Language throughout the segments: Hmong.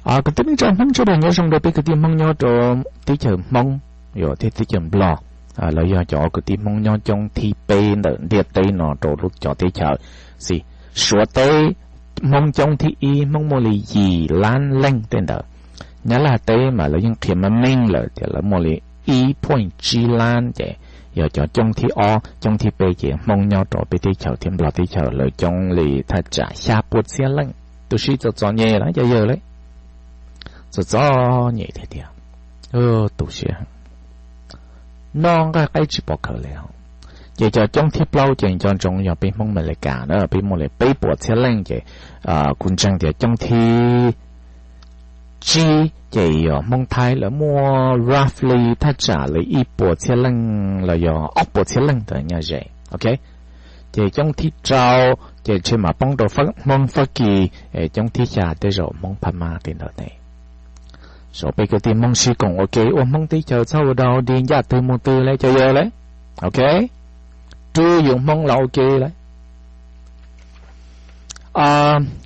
Kwv tij neej tsa Hmoob sawv daws, nyob zoo rau peb kwv tij Hmoob nyob rau teb chaws Hmoob thiab teb chaws Nplog, los yog cov kwv tij Hmoob nyob coob thib peb ntawm ntiaj teb no rau lub cov teb chaws. Xi, Suav teb Hmoob coob thib ib, Hmoob muaj li yim lab leej tej ntawd. Nyab Laj teb mas lawv yeej qhia meej meej lawm tias lawv muaj li ib point tsib lab, ces yog cov coob thib ob. Coob thib peb ces Hmoob nyob rau peb teb chaws thiab Nplog teb chaws, lawv coob li thaj tsam xya pua txhiab leej. Tus sib txom txom nyem los cov yawg li, txom txom nyem tiag tiag, tu siab, noj nqaij qaib tsis pom khaws li os. Ces cov coob thib plaub ces nco ntsoov yog peb Hmoob Amelikas na, peb muaj li peb puas txhiab leej. Ces kuv ntseeg tias coob thib tsib ces yog Hmoob Thaib, lawv muaj roughly thaj tsam li ib puas txhiab leej los yog ob puas txhiab leej ntawd nyob ze. Ok, ces coob thib rau ces ntshe mam poob rau Hmoob Fab Kis. Coob thib xya tej zaum Hmoob Phab Mab tej ntawd ne. Saib peb kwv tij Hmoob sib koom ua ke ua Hmoob teb chaws txhob ua dog dig ncaj twg mus twg li cov yawg li. Ok, rub yus Hmoob los ua ke li.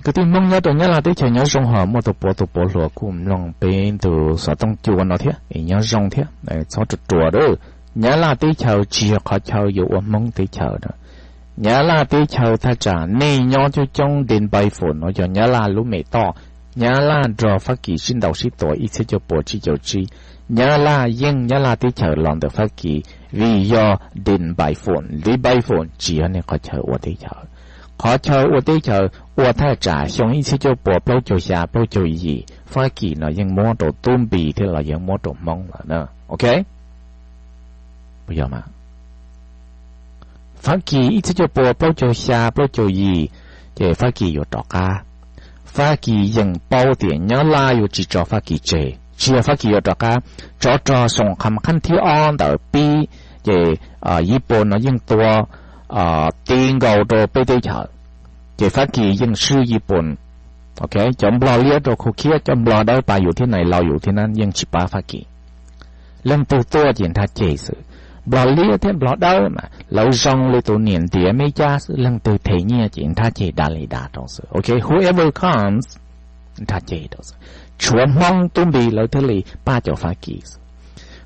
Kwv tij Hmoob nyob rau Nyab Laj teb chaws nyob zoo, ho muaj tus puav tus puav hluas kuj mloog peb ntu xov tooj cua no thiab es nyob zoo thiab, txhob ruam ruam a. Nyab Laj teb chaws tsis yog qhov chaw yuav ua Hmoob teb chaws na. Nyab Laj teb chaws thaj tsam nej nyob coob coob, Dien Npai Foom no yog Nyab Laj lub me toj. Nyab Laj nrog Fab Kis sib ntaus sib tua ib txhiab cuaj puas tsib caug tsib. Nyab Laj yeej Nyab Laj teb chaws los ntawm Fab Kis vim yog Dien Npai Foom. Dien Npai Foom tsis yog nej qhov chaw ua teb chaws. Qhov chaw ua teb chaws ua thaj tsam xyoo ib txhiab cuaj puas plaub caug xya plaub caug yim, Fab Kis no yeej muab rau Tub Npis thiab los yeej muab rau Hmoob lawm na. Ok, Fab Kis ib txhiab cuaj puas plaub caug xya plaub caug yim, ces Fab Kis yuav rov qab. Fab Kis yeej paub tias Nyab Laj yuav tsis tso Fab Kis tseg, tsis yog Fab Kis yuav rov qab. Tsov rog Xoom Kham Khab thib ob ntawd pib, ces Yiv Pooj no yeej tua ti nkaus rau peb teb chaws, ces Fab Kis yeej swb Yiv Pooj. Ok, cov Nplog liab rau khau khiab, cov Nplog dawb pab yus thiab nais laus yus thiab na yeej tsis pab Fab Kis. Leej twg tuaj ces nrhab ceg xwb. Nplog liab thiab Nplog dawb mas lawv zoo li tus niam ntiav me cab xwb, leej twg them nyiaj ces nrhab ceg da li da rau xwb. Ok, whoever comes, nrhab ceg rau xwb. Tshuav Hmoob Tub Npis lawv thiaj li pab cov Fab Kis xwb.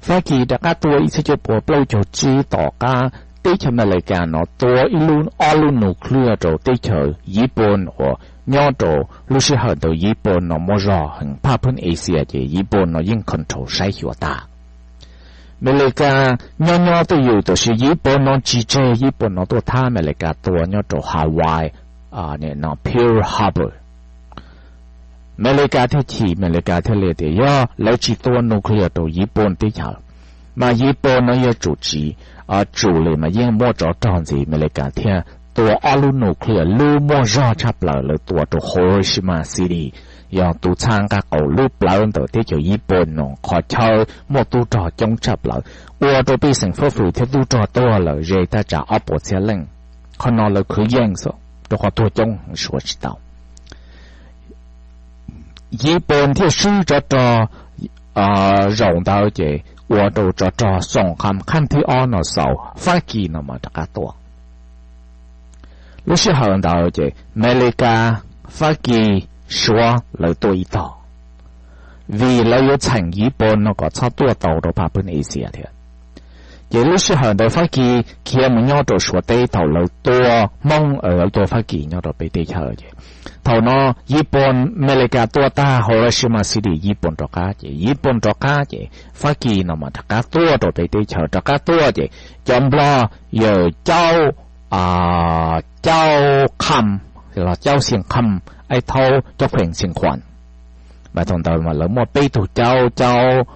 Fab Kis rov qab tua ib txhiab cuaj puas plaub caug tsib tom qab teb chaws Amelikas no tua ib lub ob lub nuclear rau teb chaws Yiv Pooj uas nyob rau lub sij hawm ntawd Yiv Pooj no muaj zog heev phaj phwb Asia, ces Yiv Pooj no yeej control saib xyuas tag. Amelikas nyob nyob twj ywm tab sis Yiv Pooj no tsis tseg, Yiv Pooj no tuaj thab Amelikas tua nyob rau Hawaii, no Pearl Harbor. Amelikas thiaj chim, Amelikas thiaj li tias yog lawv tsis tua nuclear rau Yiv Pooj teb chaws, mas Yiv Pooj no yuav tsum tsis tsum li mas yeej muaj tsov rog ntxiv. Amelikas thiaj tua ob lub nuclear, lub muaj zog tshaj plaws lawv tua rau Hiroshima City, yog tus txha nqaj qaum lub plawv ntawm teb chaws Yiv Pooj no, qhov chaw muaj tub rog coob tshaj plaws, ua rau pej xeem fab fwm thiab tub rog tuag lawm ze thaj tsam ob puas txhiab leej. Qhov no lawv khwv yeej xwb rau qhov tuag coob heev suav tsis tau. Yiv Pooj thiaj swb tsov rog zaum ntawd ces ua rau tsov rog Xoom Kham Khab thib ob no xaus, Fab Kis no mas rov qab tuaj. Lub sij hawm ntawd ces Amelikas, Fab Kis, Suav lawv tuaj ib tog, vim lawv yuav txheem Yiv Pooj no kom txhob tuaj tau rau phaj phwb Asia thiab. Ces lub sij hawm ntawd Fab Kis khiav mus nyob rau Suav teb, thaum lawv tua Hmoob, lawv tua Fab Kis nyob rau peb teb chaws ces thaum no Yiv Pooj, Amelikas tua tag Hiroshima City, Yiv Pooj rov qab ces, Yiv Pooj rov qab ces Fab Kis no mas rov qab tuaj rau peb teb chaws, rov qab tuaj ces cov Nplog yawg Caub, Caub Kham, los Caub Xi Kham, Aib Thaub, Caub Khees Xi Khuam. Mas thaum ntawd mas lawv muaj peb tug Caub, Caub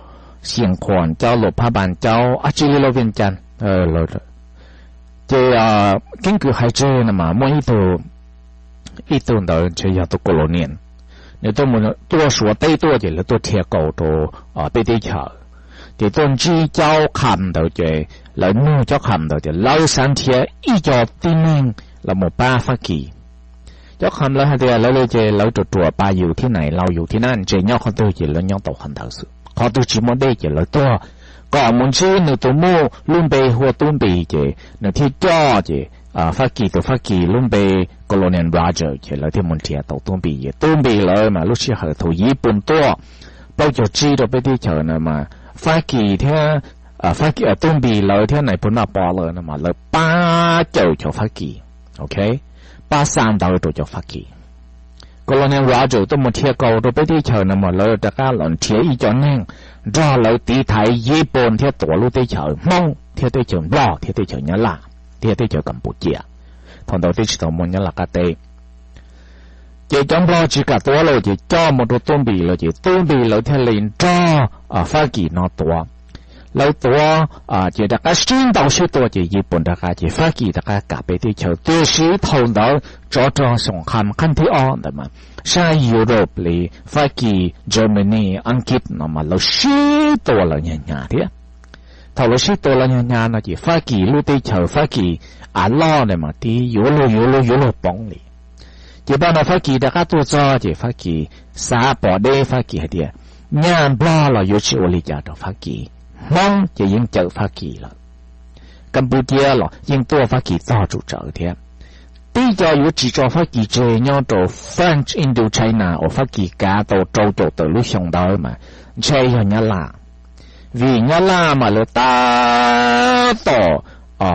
Xi Khuam, Caub Lus Phab Npas, Caub ab tsi li lawv Vias Cas. Ces keeb kwm hais tseg no mas muaj ib tug ntawd ntshe yog tus colonial, nws tuaj Suav teb tuaj ces lawv tuaj dhia kaus rau peb teb chaws, ces tuaj ntsib Caub Kham ntawd ces lawv nug Caub Kham ntawd tias lawv xav nrhiav ib co tib neeg los mus pab Fab Kis. Caub Kham lawv hais tias lawv li ces lawv ruam ruam pab yus thiab nais laus yus thiab na, ntshe nyob qhov twg ces lawv nyob tau qhov ntawd xwb, qhov twg tsis muaj dej ces lawv tuag, kom mus ntsib nws tus muj lub npe hu ua Tub Npis ces nws thiaj coj ces Fab Kis tus Fab Kis lub npe Colonel Rogers ces lawv thiaj mus nrhiav tau Tub Npis. Tub Npis lawv mas lub sij hawm thaum Yiv Pooj tuaj plaub caug tsib rau peb teb chaws no mas Fab Kis thiab Tub Npis lawv thiab nais phoo Naj Pov lawv no mas lawv pab cawm cov Fab Kis, ok, pab xa ntawv rau cov Fab Kis. Colonel Rogers tuaj mus nrhiav kaus rau peb teb chaws no mas lawv rov qab los nrhiav ib co neeg nrog lawv tiv thaiv Yiv Pooj thiab tuav lub teb chaws Hmoob thiab teb chaws Nplog thiab teb chaws Nyab Laj thiab teb chaws Kaspuscia. Thaum ntawd twb tsis tau muaj Nyab Laj qab teb. Ces cov Nplog tsis kam tuav lawm ces coj mus rau Tub Npis lawv ces Tub Npis lawv thiaj li nrog Fab Kis no tuav. Lawv tuav ces rov qab sib ntaus sib tua ces Yiv Pooj rov qab ces Fab Kis rov qab kam peb teb chaws. Tiam sis thaum ntawd tsov rog xoo qha qhab thib ob ntawd mas sab Europe li Fab Kis, Germany, Askiv no mas lawv sib tua lawv nyag nyag thiab. Thaum lawv sib tua lawv nyag nyag no ces Fab Kis lub teb chaws Fab Kis av loj ntawd mas twb yuav luag yuav luag yuav luag poob li. Ces pab no Fab Kis rov qab tuaj txog ces Fab Kis xav pom deb, Fab Kis hais tias nyaj Nplog los yuav tsis ua li cas rau Fab Kis, Hmoob ces yeej cawm Fab Kis lawm. Kaspuscia los yeej tuaj Fab Kis txog tsum tsawv thiab. Tib co yuav tsis tso Fab Kis tseg nyob rau French Indochina uas Fab Kis kav tau rau caum tawm lub xyoo ntawd mas ntshe yog Nyab Laj. Vim Nyab Laj mas lawv tab tom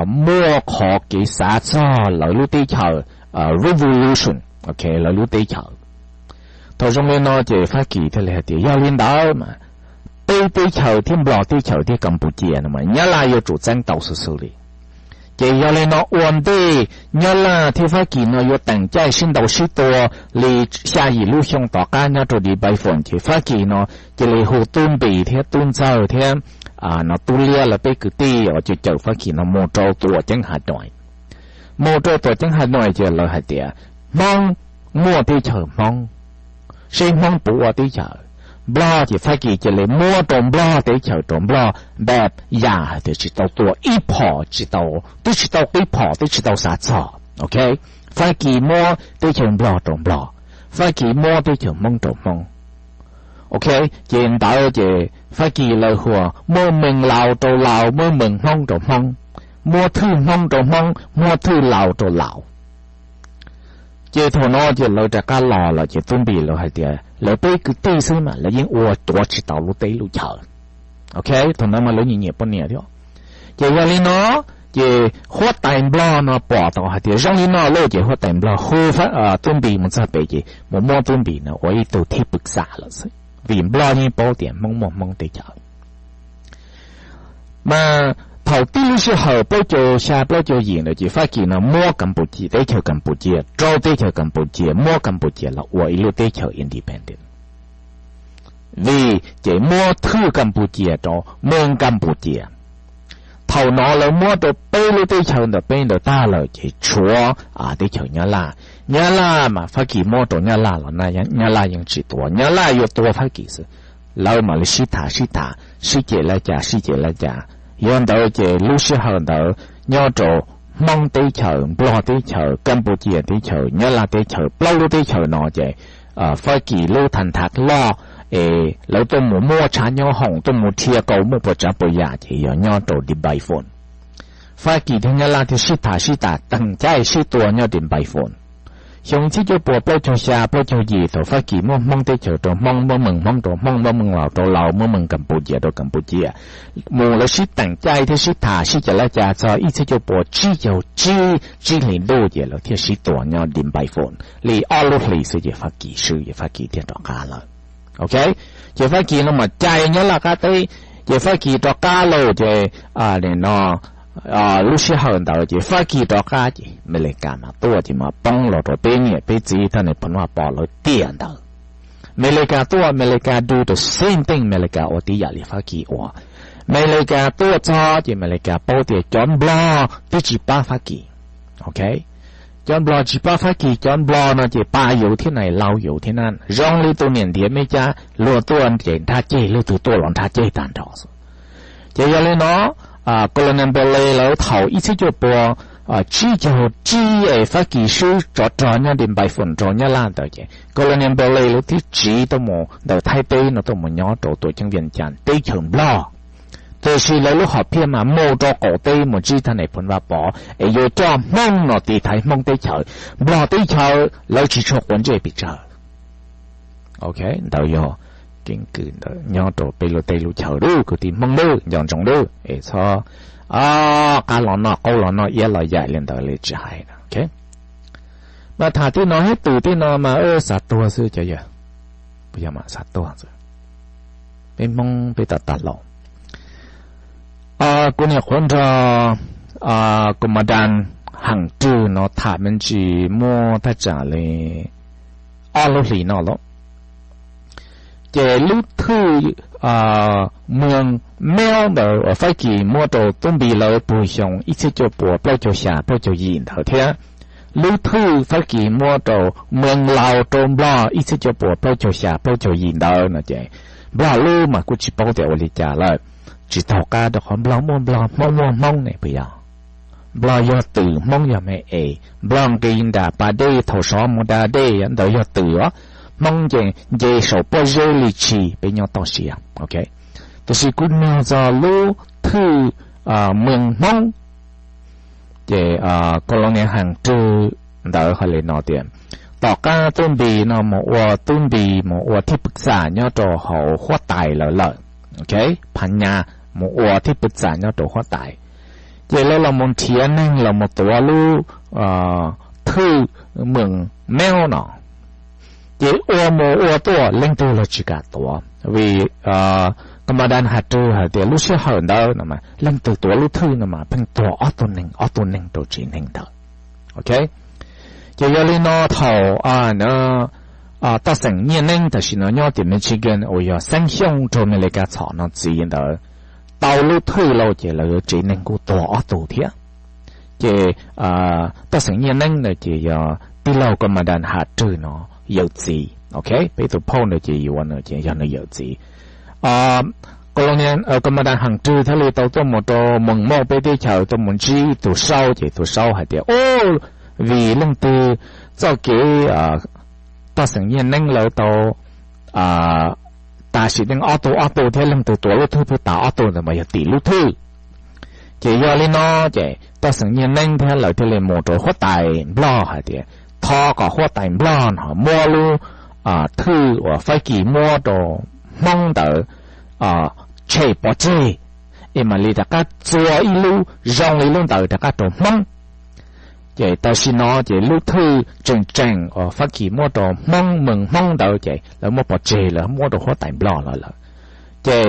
muaj qhov kev xav txog lawv lub teb chaws, revolution, ok, lawv lub teb chaws. Thaum zoo li no ces Fab Kis thiaj li hais tias yog li ntawd mas peb teb chaws thiab Nplog teb chaws thiab Kaspuscia no mas Nyab Laj yuav tsum txeeb tau xwb xwb li. Ces yog li no ua ntej Nyab Laj thiab Fab Kis no yuav teem caij sib ntaus sib tua li xya yim lub xyoo tom qab nyob rau Dien Npaj Foom ces Fab Kis no cia li hu Tub Npis thiab Tub Ntxawg thiab no Tub Liab lawv peb kwv tij uas cawm cawm Fab Kis no mus rau Tuam Ceeb Hav Nois. Mus rau Tuam Ceeb Hav Nois ces lawv hais tias Hmoob, muaj teb chaws Hmoob, seb Hmoob puas ua teb chaws. Nplog ces Fab Kis cia li muab rau Nplog teb chaws rau Nplog, npaj yam hais tias tsis tau tua ib phom, tsis tau, twb tsis tau qib phom, twb tsis tau xav txog, ok. Fab Kis muab teb chaws Nplog rau Nplog, Fab Kis muab teb chaws Hmoob rau Hmoob. Ok, ces ntawd ces Fab Kis lawv hu ua muab mees Laus rau Laus, muab mees Hmoob rau Hmoob, muab thwj Hmoob rau Hmoob, muab thwj Laus rau Laus. Ces thaum no ces lawv rov qab los lawm ces Tub Npis lawv hais tias lawv peb kwv tij xwb mas lawv yeej ua tuav tsis tau lub teb lub chaws. Ok, thaum ntawd mas lawv nyiam nyiam poj niam thiab. Ces yog li no, ces huab tais Nplog no pom tau hais tias zoo li no lawm ces huab tais Nplog hu Tub Npis mus txog pem ces mus muab Tub Npis no ua ib tug thib pwm xam lawm xwb, vim Nplog yeej paub tias Hmoob muaj Hmoob teb chaws. Mas thaum tib lub sij hawm plaub caug xya plaub caug yim ntawd ces Fab Kis no muab Kaspuscia, teb chaws Kaspuscia, rau teb chaws Kaspuscia, muab Kaspuscia los ua ib lub teb chaws independent. Vim ces muab thwj Kaspuscia rau Mees Kaspuscia. Thaum no lawv muab rau peb lub teb chaws ntawm peb ntawd tag lawm ces tshuav teb chaws Nyab Laj. Nyab Laj mas Fab Kis muab rau Nyab Laj los Nyab Laj yeej tsis tua, Nyab Laj yuav tua Fab Kis xwb. Lawv mam li sib tham sib tham, sib cem laj cas sib cem laj cas. Yog ntawd ces lub sij hawm ntawd nyob rau Hmoob teb chaws, Nplog teb chaws, Kaspuscia teb chaws, Nyab Laj teb chaws, plaub lub teb chaws no ces Fab Kis lub thas thav loj es lawv tuaj mus muab tshav nyob hoom, tuaj mus dhia kaus muaj puas tsav puas yam ces yog nyob rau Dien Npaj Foom. Fab Kis thiab Nyab Laj thiaj sib tham sib tham teem caij sib tua nyob Dien Npaj Foom. Xyoo txhiab cuaj puas plaub caug xya plaub caug yim thaum Fab Kis muab Hmoob teb chaws rau Hmoob, muab Mees Hmoob rau Hmoob, muab Mees Laus rau Laus, muab Mees Kaspuscia rau Kaspuscia, mus lawv sib teem caij thiab sib tham sib cem laj cas txog ib txhiab cuaj puas tsib caug tsib, tsib hlis ntuj ces lawv thiaj sib tua nyob Dien Npaj Foom li ob lub hlis xwb ces Fab Kis swb ces Fab Kis thiaj rov qab lawm. Ok, ces Fab Kis no mas cais Nyab Laj qab teb, ces Fab Kis rov qab lawm ces no lub sij hawm ntawd ces Fab Kis rov qab ces Amelikas mas tuaj ces mas poob los rau peb niam peb txiv thiab nais phoo Naj Pov lawv tiam ntawd. Amelikas tuaj, Amelikas do the same thing, Amelikas ua tib yam li Fab Kis ua. Amelikas tuaj txog ces Amelikas paub tias cov Nplog twb tsis pab Fab Kis. Ok, cov Nplog tsis pab Fab Kis, cov Nplog no ces pa yus thiab nais laus yus thiab na, zoo li tus niam ntiav me cab, luag tuaj ces nrhab ceg, leej twg tuaj los nrhab ceg tag nrho xwb. Ces yog li no, Colonel Bradley lawv thaum ib txhiab cuaj puas tsib caug tsib es Fab Kis swb tsov rog nyob Dien Npaj Foom rau Nyab Laj ntawd ces Colonel Bradley lawv thiaj tsiv tuaj mus ntawm Thaib teb no tuaj mus nyob rau Tuam Ceeb Vias Cas teb chaws Nplog. Tiam sis lawv lub hom phiaj mas mus rau qaum teb mus ntsib thaj Nais Phoo Vaj Pov es yuav coj Hmoob no tiv thaiv Hmoob teb chaws. Nplog teb chaws lawv tsis tshua quav ntsej pes tsawg. Ok, ntawd yog keeb kwm ntawd nyob rau peb lub teb lub chaw lub kwv tij Hmoob lub nco ntsoov lub es txhob qab los noj qaub los noj iab los yaim li ntawd li tsis hais. Mas tham tej no thiab twm tej no mas xav tuag xwb cov yawg, xav tuag xwb. Peb Hmoob peb tau tag laus. Kuv nyuam qhuav nrog Komandan Haas Rwg no tham me ntsis muaj thaj tsam li ob lub hlis no lawm. Ces lub thwj Moos Meob ntawd uas Fab Kis muab rau Tub Npis lawv puag xyoo ib txhiab cuaj puas plaub caug xya plaub caug yim ntawd thiab lub thwj Fab Kis muab rau Moos Laus rau Nplog ib txhiab cuaj puas plaub caug xya plaub caug yim ntawd no ces Nplog lub mas kuj tsis paub tias ua li cas lawm, tsis taug qab rau qhov Nplog muaj Nplog, Hmoob muaj Hmoob ne puas yog? Nplog yog twm, Hmoob yog me es, Nplog nqis nram pas dej thaum sov mus da dej ntawd yog twm os, Hmoob ces nce saum pob zeb li tshis peb nyob toj siab. Tiam sis kuv nug txog lub thwj Moos Hmoob, ces Kolonias Haas Rwg ntawd hais li no tias, tom qab Tub Npis no mus ua, Tub Npis mus ua thib pwj xam nyob rau hauv huab tais lawv lawm, Phas Nyas mus ua thib pwj xam nyob rau huab tais, ces lawv los mus nrhiav neeg los mus tuav lub thwj Moos Meob no. Ces ua mus ua tuaj leej twg los tsis kam tuav vim Komandan Haas Rwg hais tias lub sij hawm ntawd no mas leej twg tuav lub thwj no mas pheej tuag ob tug neeg ob tug neeg rau tsev neeg ntawd. Ces yog li no thaum Toj Xeem Nyiaj Neeb tam sim no nyob tim Michigan uas yog Xeeb Xyooj raug Amelikas txhom no txiv ntawd tau lub thwj lauj ces lawv tsev neeg kuj tuag ob tug thiab. Ces Toj Xeem Nyiaj Neeb ntawd ces yog tij laug Komandan Haas Rwg no yawm txiv, peb tus phauj ntawd ces yuav nws ces yog nws yawm txiv. Komandan Haas Rwg thiaj li tau tuaj mus rau Moos Mauj peb teb chaws tuaj mus ntsib tus saub ces tus saub hais tias, vim leej twg txoj kev Toj Xeem Nyiaj Neeb lawv tau tas sim neej ob tug ob tug thiab leej twg tuav lub thwj pwj tas ob tug ntawd mas yog tim lub thwj. Ces yog li no ces Toj Xeem Nyiaj Neeb thiab lawv thiaj li mus rau huab tais Nplog hais tias thov kom huab tais Nplog no muab lub thwj uas Fab Kis muab rau Hmoob ntawd tshem pov tseg es mam li rov qab txua ib lub zoo li lub ntawd rov qab rau Hmoob. Ces tam sim no ces lub thwj tseem tseem uas Fab Kis muab rau Hmoob, Moos Hmoob ntawd ces lawv muab pov tseg lawm, muab rau huab tais Nplog lawm lawm. Ces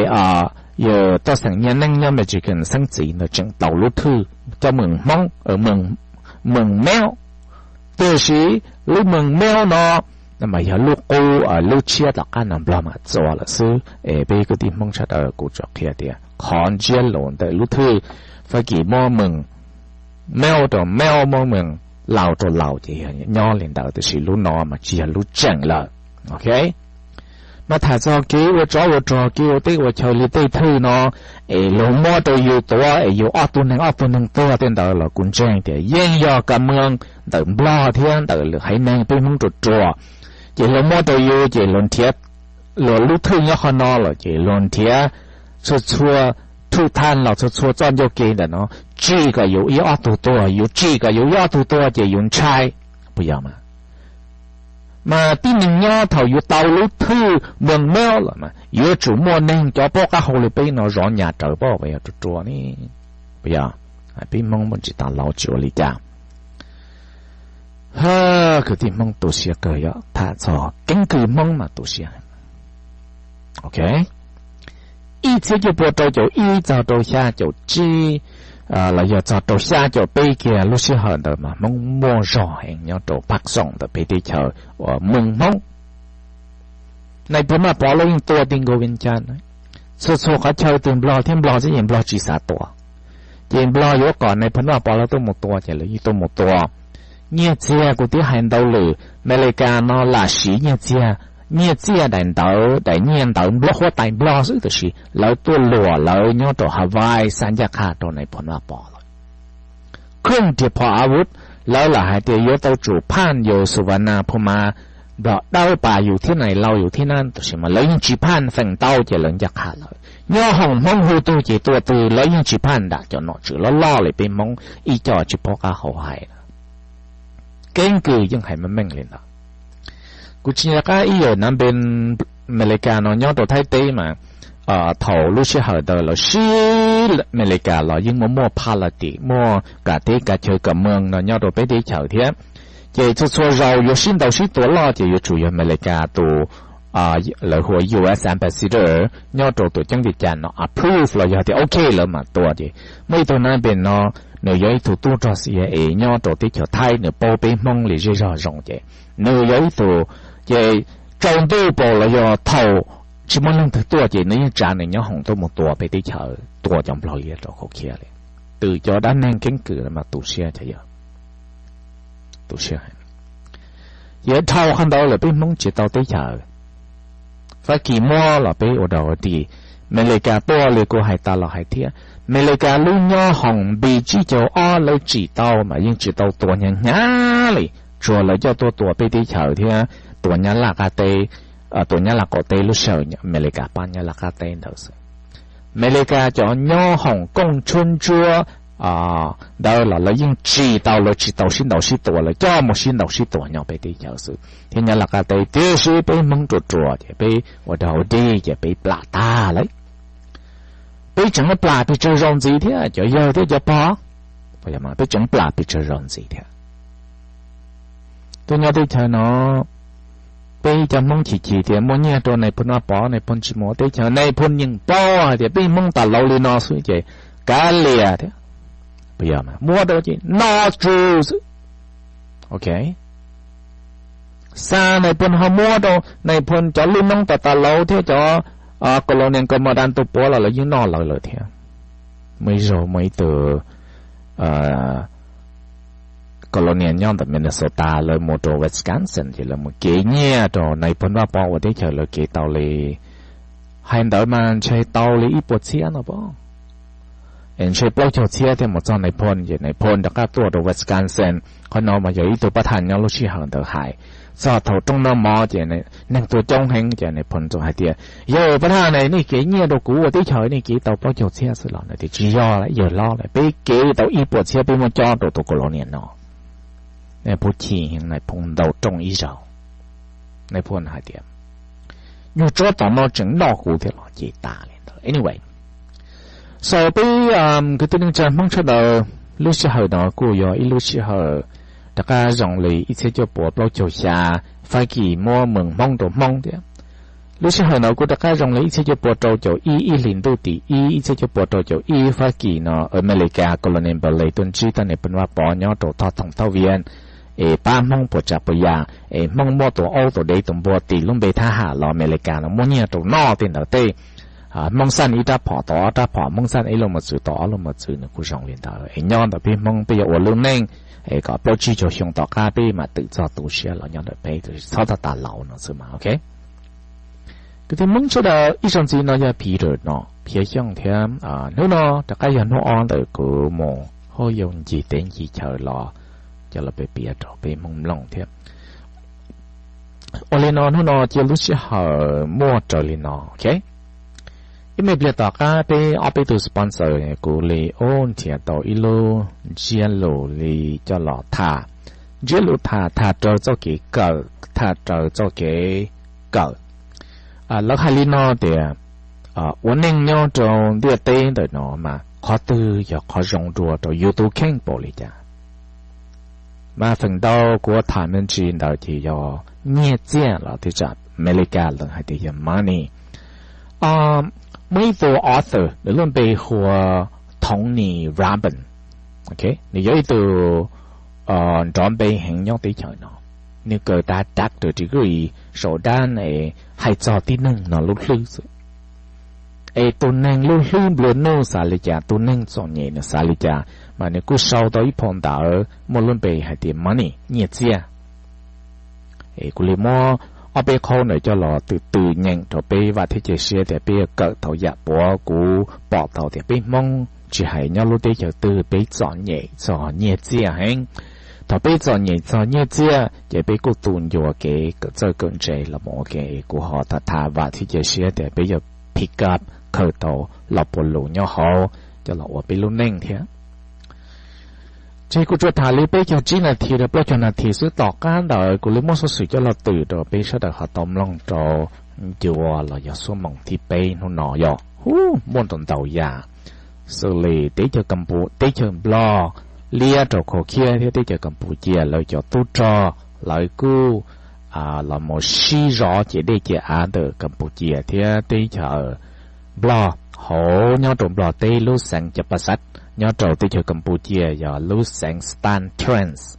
yawg Toj Xeem Nyiaj Neeb nyob Michigan xeeb txiv ntawd tseem tau lub thwj coj Moos Hmoob, Moos Meob. Tiam sis lub Moos Meob no mas yog lub qub, lub tshiab tom qab no Nplog mam txua lawm xwb es peb kwv tij Hmoob sawv daws kuv tsuas qhia tias qhov ntsiab lus ntawm lub thwj Fab Kis muab Moos Meob rau Meob, muab Moos Laus rau Laus ces yog nyob li ntawd tiam sis lub no mas tsis yog lub tseem lawm. Mas tham txog kev ua tsov ua rog, kev ua teb ua chaw li tej thwj no es luag muab rau yus tuav es yus ob tug neeg ob tug neeg tuag tej ntawd los kuv ntseeg tias yeej yog ka mws ntawm Nplog thiab ntawm lwm haiv neeg peb Hmoob ruam ruam. Ces luag muab rau yus ces luag nrhiav, luag lub thwj nyob qhov no los ces luag nrhiav txhua txhua thwj thaj los txhua txhua txoj ncauj ke ntawm no tsim kom yus ib ob tug tuag, yus tsim kom yus ib ob tug tuag ces yus ntshai, puas yog mas? Mas tib neeg nyob thaum yus tau lub thwj Moos Meob los mas yuav tsum muaj neeg cov paub qab hau li peb no zov nyas rawv pab uas yog ruam ruam ne, puas yog? Peb Hmoob muaj tsis tas laus tsis ua li cas. Kwv tij Hmoob tu siab kawg, yog tham txog keeb kwm Hmoob mas tu siab. Ok, ib txhiab cuaj pua rau caum ib txog rau xya caum tsib los yog txog rau xya caum peb kiag lub sij hawm ntawd mas Hmoob muaj zog heev nyob rau Phaj Xoom ntawm peb teb chaws uas Moos Hmoob. Nais Phoo Vaj Pov lawv yeej tua ti nkaus Vias Cas, txhua txhua qhov chaw twg Nplog thiab Nplog txheeb ces Nplog tsis xav tua. Ces Nplog yuav kom Nais Phoo Vaj Pov lawv tuaj mus tua ces lawv yeej tuaj mus tua. Nyiaj txiag kuv twb hais ntau lwm, Amelikas no lam siv nyiaj txiag, nyiaj txiag daim ntawv, daim nyiaj ntawv Nplog, huab tais Nplog xwb, tab sis lawv tuaj luam lawv nyob rau Hawaii xa ncaj qha rau Nais Phoo Vaj Pov lawm. Khwj riam phom a vuv, lawv lam hais tias yuav tau tsum phaj yus Xu Vas Nas Phu Mas Nplog dawb pas yus thiab nais laus yus thiab na, tab sis mas lawv yeej tsis phaj feem ntau ces lawv ncaj qha lawm. Nyob hoom Hmoob hu tug ces tua twg lawv yeej tsis phaj nram cov nom tswv loj loj li peb Hmoob ib co tsis paub qab hau hais. Keeb kwm yeej hais meej meej li ntawd. Kuv tsis nco qab ib yam na, npe Amelikas no nyob rau Thaib teb mas thaum lub sij hawm ntawd lawv sib Amelikas los yeej muaj muaj phaj las tim muaj kav teb kav chaw kav mws no nyob rau peb teb chaws thiab. Ces txhua txhua zaus yuav sib ntaus sib tua loj ces yuav tsum yog Amelikas tus, lawv hu ua U S ambassador nyob rau tus ceeb ti cas no approve los yog tias ok lawv mam tua. Ces muaj ib tug na npe no, nws yog ib tug tub rog C I A nyob rau teb chaws Thaib, nws paub peb Hmoob li zej zog zoo ces nws yog ib tug, ces tsaus ntuj paus los yog thaum tsis muaj leej twg tuaj ces nws yeej tsav nws nyob hoom tuaj mus tua peb teb chaws, tua cov Nplog liab rau khau khiab li. Twb cov dab neeg keeb kwm mas tu siab, tu siab. Ces dhau qhov ntawd lawm peb Hmoob tsis tau teb chaws. Fab Kis muab los peb ua dog ua dig. Amelikas tuaj li kuv hais tas los hais thiab, Amelikas lub nyob hoom npis tsib caug ob lawv tsim tau mas yeej tsis tau tua hnyav hnyav li, tsuas lawv coj tuaj tua peb teb chaws thiab tua Nyab Laj qab teb, tua Nyab Laj qaum teb lub sij hawm Amelikas pab Nyab Laj qab teb ntawd xwb. Amelikas cov nyob hoom kooj tshuab ntsuab ntawd los lawv yeej tsim tau, lawv tsis tau sib ntaus sib tua, lawv coj mus sib ntaus sib tua nyob peb teb chaws xwb thiab Nyab Laj qab teb. Tiam sis peb Hmoob ruam ruam ces peb ua dog ua dig ces peb plam tag lawm. Peb tseem plam pes tsawg zaus ntxiv thiab cov yawg thiab cov pog, peb tseem plam pes tsawg zaus ntxiv thiab. Tuaj nyob teb chaws no, peb cov Hmoob chim chim tias muaj nyiaj rau nais phoo Vaj Pov, nais phoo tsis mus ua teb chaws, nais phoo yeej paub hais tias peb Hmoob tas laus li no xwb ces kav liam thiab. Muab rau ces no tsu xwb. Ok, xa nais phoo ho muab rau nais phoo cov lub noob tas tas laus thiab cov colonial commandant tus puav los lawv yeej noj lawv lawm thiab. Muaj ib zaug muaj ib tug colonial nyob ntawm Minnesota lawv mus rau Wisconsin ces lawv mus kev nyiaj rau nais phoo Vaj Pov ua teb chaws, lawv kev tau li, hais ntawd mas ntshe tau li ib puas txhiab no pob, es ntshe plaub caug txhiab thiaj mus txog nais phoo. Ces nais phoo rov qab tuaj rau Wisconsin. Qhov no mas yog ib tug pab thaj nyob lub sij hawm ntawd hais, txog thaum rooj noj mov ces neeg tuaj coob heev ces nais phoo txawm hais tias, yawg pab thaj ne, nej kev nyiaj rau kuv ua teb chaws nej kev tau plaub caug txhiab xwb los? Nws tias tsis yog, yawg hlob, peb kev tau ib puas txhiab peb muab cob rau tus colonial no. Nais phoo chim heev, nais phoo ntaus rooj ib zaug. Nais phoo hais tias, nyuag tsob tom no tseem noj kuv thiab los ces tas li ntawd. Anyway, so peb kwv tij neej tsa Hmoob sawv daws, lub sij hawm no kuj yog ib lub sij hawm rov qab zoo li ib txhiab cuaj puas plaub caug xya, Fab Kis muab moos Hmoob rau Hmoob thiab. Lub sij hawm no kuj rov qab zoo li ib txhiab cuaj puas rau caum ib, ib hlis ntuj tim ib, ib txhiab cuaj puas rau caum ib, Fab Kis no, Amelikas colonial npawg le tuaj ntsib tag nais phoo Vaj Pov nyob rau Thoj Thoom Thoj Vias, es pab Hmoob puas tsav puas yam, es Hmoob muaj tus aub tus dev tus npua tis lub npe thab ham los Amelikas no muab nyiaj rau noj tej ntawd tej. Hmoob xaj ib rab phom tau ob rab phom, Hmoob xaj ib lub mos txwv tau ob lub mos txwv, nws kuj zoo li ntawd. Es nyob ntawm peb Hmoob peb yuav ua lub neej es kom plaub tsib caug xyoo tom qab peb mam twm txog tu siab los nyob ntawm peb, txhob txog tas laus no xwb mas, ok. Kwv tij Hmoob sawv daws, ib zaug ntxiv no yog Peter no, Phiav Xyooj thiab. Hnub no rov qab yog hnub ob ntawm kuv mus hauj yau ncig teb ncig chaw los coj los piav piav rau peb Hmoob mloog thiab. Ua li no hnub no cia lub sij hawm muaj raws li no, ok. Ib me pliag tom qab peb ob peb tug sponsor kuv li ub nrhiav tau ib lub ntsiab lus li coj los tham, ntsiab lus tham, tham raws txoj kev kawm, tham raws txoj kev kawm. Lawv hais li no tias, ua neej nyob rau ntiaj teb ntawm no mas qhov twg yog qhov zoo dua rau yus tus kheej npaum li cas? Mas feem ntau kuv tham me ntsis ntawd ces yog nyiaj txiaj los tej tsam Amelikas lawv hais tias yog money. Muaj ib tug author, nws lub npe hu ua Tony Robbins, nws yog ib tug nrov npe heev nyob teb chaws no. Nws kawm tas doctor degree saum dab es hais txog tib neeg no lub hlwb xwb. Es tus neeg lub hlwb nplua nuj xav li cas, tus neeg txom nyem nws xav li cas, mas nws kuj sau tau ib phau ntawv muaj lub npe hais tias money, nyiaj txiaj. Es kuv li muab ob peb qhov ntawd coj los tw tw nyeem rau peb vam thiab cia siab tias peb yuav kawm tau yam puav. Kuv pom tau tias peb Hmoob tsis hais nyob lub teb chaws twg peb txom nyem txog nyiaj txiaj heev. Thaum peb txom nyem txog nyiaj txiaj ces peb kuj tu ncua kev kawm txawj kawm ntse los mus ua ke. Kuv ho tham tham vam thiab cia siab tias peb yuav pick up, khaws tau los puav lus nyob hauv coj los ua peb lub neej thiab. Ces kuv tsuas tham li peb caug tsib nas this rau plaub caug nas this xwb, tom qab ntawd kuv li muab xov xwm coj los twm rau peb sawv daws ho tau mloog rau ncua los yog xuab moos thib peb hnub no yog hu muaj rau ntau yam, xws li teb chaws Kam Pu, teb chaws Nplog liab rau Kaus Khiab thiab teb chaws Kam Pu Cia lawv cov tub rog, lawv kuj los mus sib zov ciam dej ciam av ntawm Kam Pu Cia thiab teb chaws Nplog hauv, nyob rau Nplog teb lub xeev Chaw Pas Xaj, nyob rau teb chaws Kam Pu Cia yog lub xeev Stan Trans.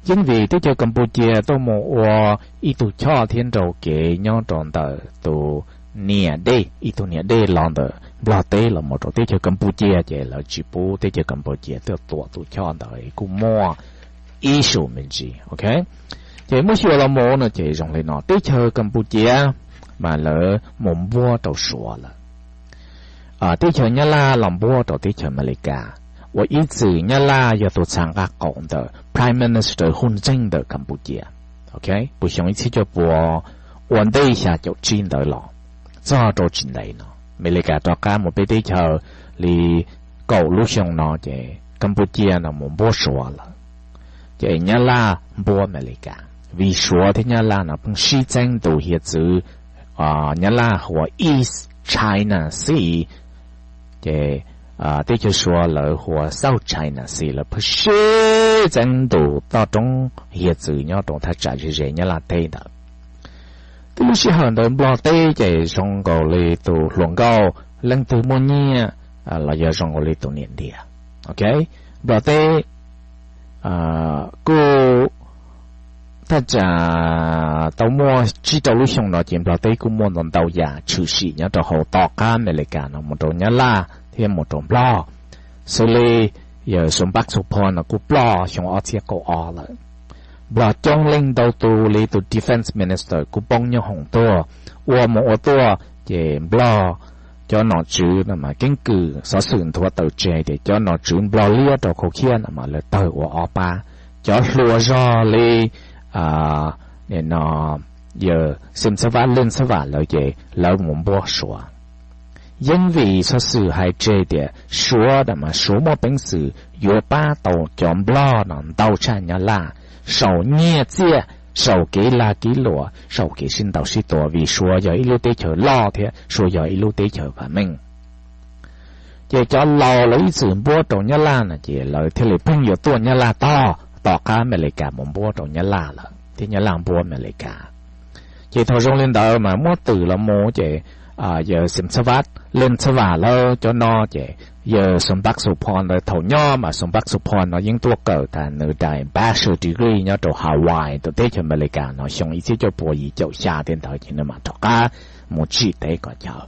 Yeej vim teb chaws Kam Pu Cia tuaj mus ua ib tug choj thiab nrau kev nyob rau ntawm tus niam dej, ib tug niam dej los ntawm Nplog teb los mus rau teb chaws Kam Pu Cia, ces lawv tsis pub teb chaws Kam Pu Cia tuaj tuam tus choj ntawd, kuj muaj issue me ntsis, ok. Ces muab xyuas los mus no ces zoo li no, teb chaws Kam Pu Cia mas lawv mus npuab rau Suav lawm. Teb chaws Nyab Laj los npuab rau teb chaws Amelikas, uas ib txwm Nyab Laj yog tus txha nqaj qaum ntawm Prime Minister Hun Sen ntawm Kam Pu Cia, ok, puag xyoo ib txhiab cuaj pua ua ntej xya caum tsib ntawd los txog rau tsis ntev no, Amelikas rov qab mus peb teb chaws li kaum lub xyoo no ces Kam Pu Cia no mus npuab Suav lawm. Ces Nyab Laj npuab Amelikas, vim Suav thiab Nyab Laj no pheej sib txeeb ntu hiav txwv, Nyab Laj hu ua East China Sea, ces teb chaws Suav lawv hu ua South China Sea, lawv pheej sib txeeb ntu toj roob hiav txwv nyob rau thaj tsam ze ze Nyab Laj teb ntawd. Twb lub sij hawm ntawd Nplog teb ces zoo nkaus li tus hluas nkauj, leej twg muaj nyiaj los yog zoo nkaus li tus niam ntiag, ok. Nplog teb kuj thaj tsam tau muaj tsib rau lub xyoo no ces Nplog teb kuj muaj ntau ntau yam tshwm sim nyob rau hauv tom qab Amelikas no mus rau Nyab Laj thiab mus rau Nplog, xws li yawg Xus Npab Xus Phos no kuj ploj xyoo ob txhiab kaum ob lawm. Nplog coob leej ntau tus li tus defence minister kuj poob nyob hoom tuaj, ua mus ua tuaj ces Nplog cov nom tswv no mas keeb kwm xov xwm nthuav tawm tseg tias cov nom tswv Nplog liab rau Kaus Khiab no mas lawv tawg ua ob pab. Cov hluas zog li yawg Xeem Xab Vaj Leej Xab Vam lawv ces lawv mus npuab Suav. Yeej vim xov xwm hais tseg tias Suav mas Suav muaj peev xwm yuav pab tau cov Nplog no ntau tshaj Nyab Laj, saum nyiaj txiaj, saum kev lag kev luam, saum kev sib ntaus sib tua, vim Suav yog ib lub teb chaws loj thiab Suav yog ib lub teb chaws vam meej. Ces cov laus lawv ib txwm npuab rau Nyab Laj no ces lawv thiaj li pheej yuav tuaj Nyab Laj tog tom qab Amelikas mus npuab rau Nyab Laj lawm thiab Nyab Laj npuab Amelikas. Ces thaum zoo li ntawd mas muab twm los mus ces yawg Xeem Xab Vaj Leej Xab Vam lawv cov no ces yawg Xus Npab Xus Phos ntawd thaum nyob mas Xus Npab Xus Phos no yeej tuaj kawm tas nws daim bachelor degree nyob rau Hawaii tus teb chaws Amelikas no xyoo ib txhiab cuaj pua yim caum xya tej ntawd ces nws mam rov qab mus tsim teb kom chaw.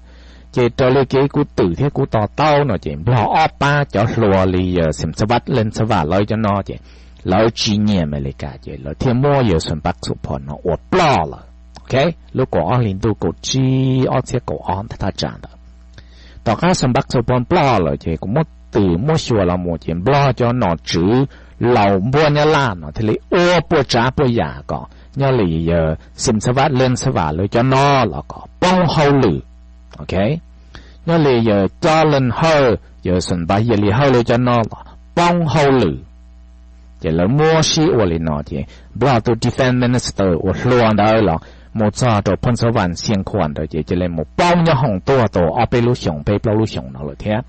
Ces raws li kev kuv twm thiab kuv to taub no ces Nplog ob pab cov hluas li yawg Xeem Xab Vaj Leej Xab Vam lawv cov no ces lawv tsis nyiam Amelikas ces lawv thiaj muab yawg Xus Npab Xus Phos no ua ploj lawm. Ok, lub kaum ob hli ntuj kaum tsib ob txhiab kaum ob thaj tsam ntawd. Tom qab Xus Npab Xus Phos ploj lawm ces kuv muab twm muab xyuas los mus ces Nplog cov nom tswv laus npuab Nyab Laj no thiaj li ua puas tsav puas yam kom nyob li yawg Xeem Xab Vaj Leej Xab Vam lawv cov no los kom poob hauj lwm. Ok, nyob li yawg Cob Leej Hawj, yawg Xus Npab Yia Li Hawj lawv cov no los poob hauj lwm. Ces lawv muab sib ua li no ces Nplog tus defence minister uas hluas ntawd los mus txog rau Phooj Xab Vam Xia Khuam ntawd ces cia li mus poob nyob hoom tuaj tau ob peb lub xyoos peb plaub lub xyoos no lawm thiab.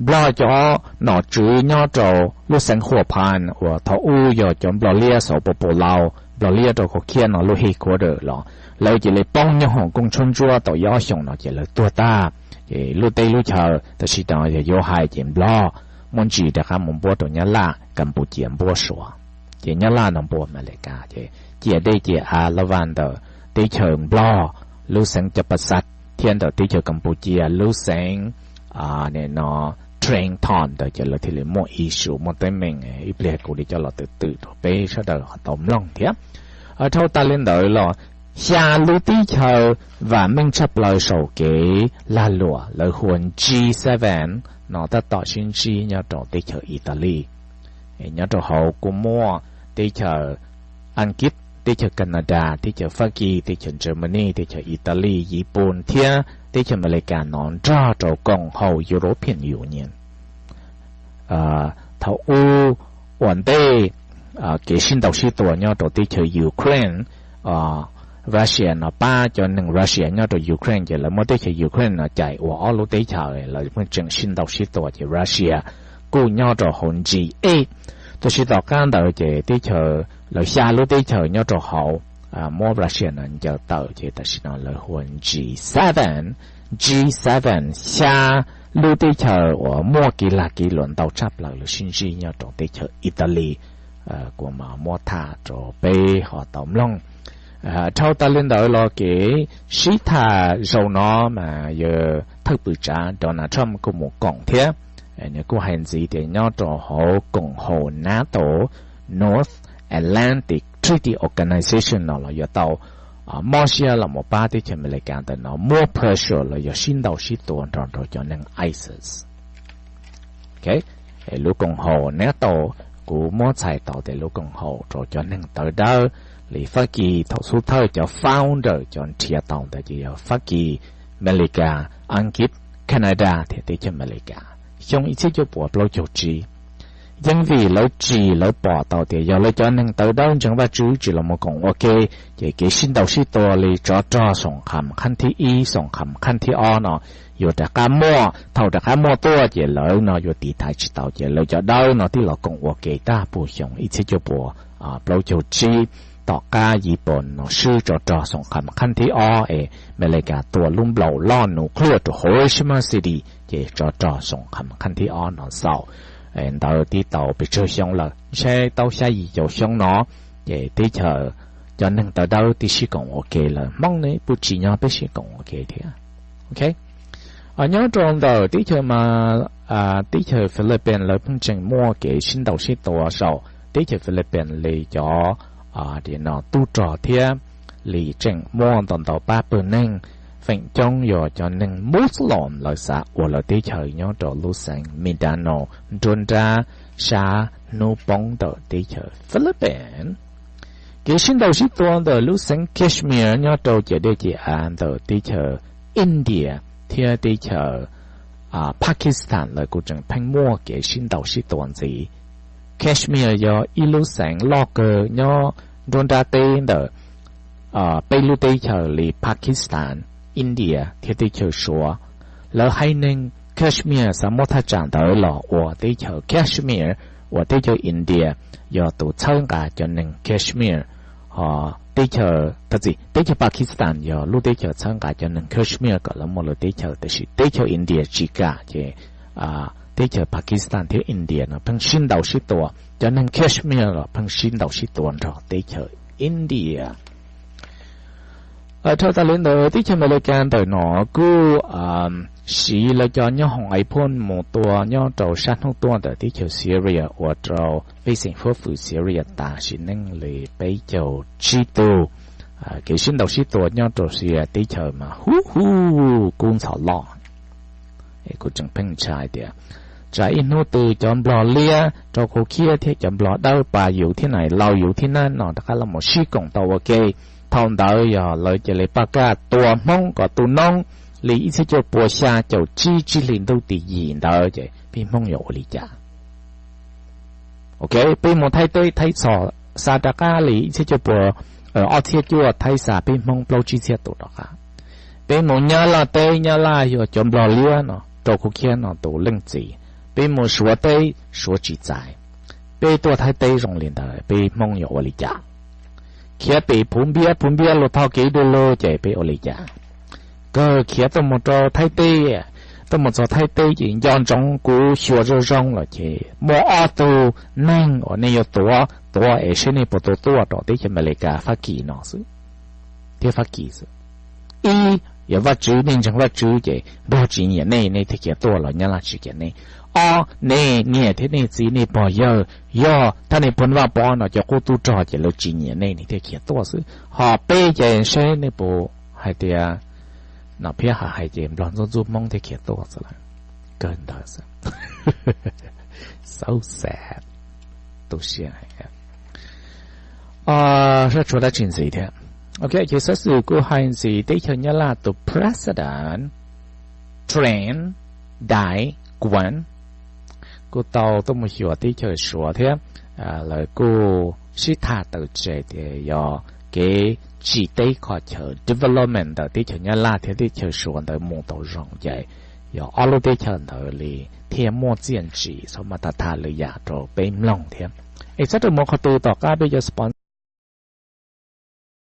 Nplog cov nom tswv nyob rau lub xeev Hua Phan uas thaum ub yog cov Nplog liab xaus pos pos laus, Nplog liab rau Kaus Khiab no lub headquarter los lawv cia li poob nyob hoom kooj tshoob ntsuab tau ib ob xyoos no ces lawv tuag tag. Ces lub teb lub chaw tam sim no yog yuav hais ces Nplog muab ntsis rov qab mus npuab rau Nyab Laj, Kam Pu Cia npuab Suav, ces Nyab Laj no npuab Amelikas ces ciam dej ciam av laj vaj ntawm teb chaws Nplog lub xeev Cab Pas Xaj thiab ntawm teb chaws Kam Pu Cia lub xeev no Train Ton ntawd ces lawv thiaj li muaj issue muaj teeb meem. Ib pliag kuv li coj los twm twm rau peb sawv daws ho tau mloog thiab. Dhau tas li ntawd los xya lub teb chaws vam meej tshaj plaws saum kev lag luam lawv hu ua G seven no tab tom sib ntsib nyob rau teb chaws Italy. Nyob rau hauv kuj muaj teb chaws Askiv, teb chaws Canada, teb chaws Fab Kis, teb chaws Germany, teb chaws Italy, Yiv Pooj thiab teb chaws Amelikas no nrog rau koom haum European Union. Thaum ub, ua ntej kev sib ntaus sib tua nyob rau teb chaws Ukraine, Russia no pab cov neeg Russia nyob rau Ukraine ces lawv muab teb chaws Ukraine no cais ua ob lub teb chaws, lawv pheej tseem sib ntaus sib tua ces Russia kuj nyob rau hauv G eight. Tab sis tom qab ntawd ces teb chaws, lawv xya lub teb chaws nyob rau hauv muab Russia no ncaws tawm ces tam sim no lawv hu ua G seven. G seven, xya lub teb chaws uas muaj kev lag kev luam ntau tshaj plaws lawv sib ntsib nyob rau teb chaws Italy, kuv mam muab tham rau peb ho tau mloog. Dhau tas li ntawd los kev sib tham zaum no mas yawg thawj pwm tsav Donald Trump kuj mus koom thiab. Nws kuj hais ntxiv tias nyob rau hauv koom haum NATO, North Atlantic Treaty Organization no los yuav tau mob siab los mus pab teb chaws Amelikas ntawm no muab pressure los yog sib ntaus sib tua nrog rau cov neeg ISIS. Lub koom haum NATO, kuv muab txhais tau tias lub koom haum rau cov neeg tawv dawb li Fab Kis thaum xub thawj cov founder cov nrhiav tau ntawd ces yog Fab Kis, Amelikas, Askiv, Canada thiab teb chaws Amelikas. Xyoo ib txhiab cuaj puas plaub caug tsib, yeej vim lawv tsim lawv pom tau tias yog lawv cov neeg tawv dawb ntseeg Vajtswv tsis los mus koom ua ke, ces kev sib ntaus sib tua li tsov rog xoom kham qhab thib ib xoom kham qhab thib ob no yuav rov qab muaj. Thaum rov qab muaj tuaj ces lawv no yuav tiv thaiv tsis tau, ces lawv cov dawb no thiaj los koom ua ke tag puag xyoo ib txhiab cuaj puas plaub caug tsib, tom qab Yiv Pooj no swb tsov rog xoom kham qhab thib ob es Amelikas tua lub nplaum loj nuclear rau Hiroshima City, ces tsov rog xoom kham qhab thib ob no xaus. Ntawd twb tau pes tsawg xyoo lawm, ntshe tau xya yim caum xyoo no, ces teb chaws cov neeg tawv dawb twb sib koom ua ke lawm. Hmoob ne puj tsis nyob peb sib koom ua ke thiab. Nyob rau ntawm teb chaws mas, teb chaws Philippines lawv pheej tseem muaj kev sib ntaus sib tua saum teb chaws Philippines li cov tub rog thiab li tseem muaj ntau ntau pab pawg neeg, feem coob yog cov neeg Muslim lawv xav ua lawv teb chaws nyob rau lub xeev Mindanao nruab nrab sab hnub poob ntawm teb chaws Philippines. Kev sib ntaus sib tua ntawm lub xeev Kashmir nyob rau ciam dej ciam av ntawm teb chaws India thiab teb chaws Pakistan lawv kuj tseem pheej muaj kev sib ntaus sib tua ntxiv. Kashmir yog ib lub xeev loj kawg nyob nruab nrab teb ntawm peb lub teb chaws li Pakistan, India thiab teb chaws Suav. Lawv haiv neeg Kashmir xav muab thaj tsam ntawd los ua teb chaws Kashmir uas teb chaws India yog tus txhawb nqa cov neeg Kashmir, ho teb chaws, thov txim, teb chaws Pakistan yog lub teb chaws txhawb nqa cov neeg Kashmir kom lawv muaj lawv teb chaws, tiam sis teb chaws India tsis kam ces teb chaws Pakistan thiab India no pheej sib ntaus sib tua, cov neeg Kashmir los pheej sib ntaus sib tua nrog teb chaws India. Dhau tas li ntawd teb chaws Amelikas ntawm no kuj siv lawv cov nyob hoom iPhone mus tua nyob rau sab hnub tuaj ntawm teb chaws Syria ua rau pej xeem huab fwm Syria tas sim neej li peb caug tsib tug. Kev sib ntaus sib tua nyob rau Syria teb chaws mas huv huv kub ntxhov loj. Kuv tseem pheej ntshai tias tsam ib hnub twg cov nplog liab rau kuv khiab thiab cov nplog dawb pas yus thiab na, laus yus thiab na no rov qab los mus sib koom tau ua ke. Thaum ntawd yog lawv cia li paj kaj tua Hmoob kom tu noob li ib txhiab cuaj puas xya caum tsib tsib hlis ntuj tim yim ntawd ces peb Hmoob yuav ua li cas? Ok, peb mus Thaib teb Thaib txhos xa rov qab li ib txhiab cuaj puas, ob txhiab cuaj Thaib xa peb Hmoob plaub tsib txhiab tus rov qab. Peb mus Nyab Laj teb Nyab Laj yog cov nplog liab no rau kuv khiab no tus leej txiv. Peb mus Suav teb Suav tsis txais. Peb tuaj Thaib teb zoo li ntawd peb Hmoob yuav ua li cas? Khiav pem Phuv Npiab, Phuv Npiab luag tho kev du lug ces peb ua li cas? Kawg khiav tuaj mus rau Thaib teb, tuaj mus txog Thaib teb ces nco ntsoov kuv xyuas zoo zoo lawm ces muaj ob tug neeg uas nej yuav tuav, tuav es saib nej puas tu tuaj rau teb chaws Amelikas, Fab Kis no xwb, thiab Fab Kis xwb. Ib, yog Vajtswv, nej ntseeg Vajtswv ces nplog tsis nyiam nej, nej thiaj khiav tuaj los Nyab Laj tsis nyiam nej. Ob, nej niam thiab nej txiv nej pog yawg yog thaj nej pog Vaj Pov no cov qub tub rog ces lawv tsis nyiam nej, nej thiaj khiav tuaj xwb. Ho peb ces saib nej puas hais tias, no phiab hais hais ces nplog ntxub ntxub Hmoob thiaj khiav tuaj xwb lawm. Kawg ntawd xwb. So sad. Tu siab heev. Sab tshuav dab tsi ntxiv thiab? Ok, ces xov xwm kuj hais ntxiv teb chaws Nyab Laj tus president Tran Dai Kuan kuj tau tuaj mus xyuas teb chaws Suav thiab lawv kuj sib tham tawm tseg tias yog kev tsim teb qhov chaw development ntawm teb chaws Nyab Laj thiab teb chaws Suav ntawd mus tau zoo ces yog ob lub teb chaws ntawd li thiaj muaj txiaj ntsim. Xav mas tham tham lwm yam rau peb mloog thiab. Es txhob rau mus qhov twg, tom qab peb yuav sponsor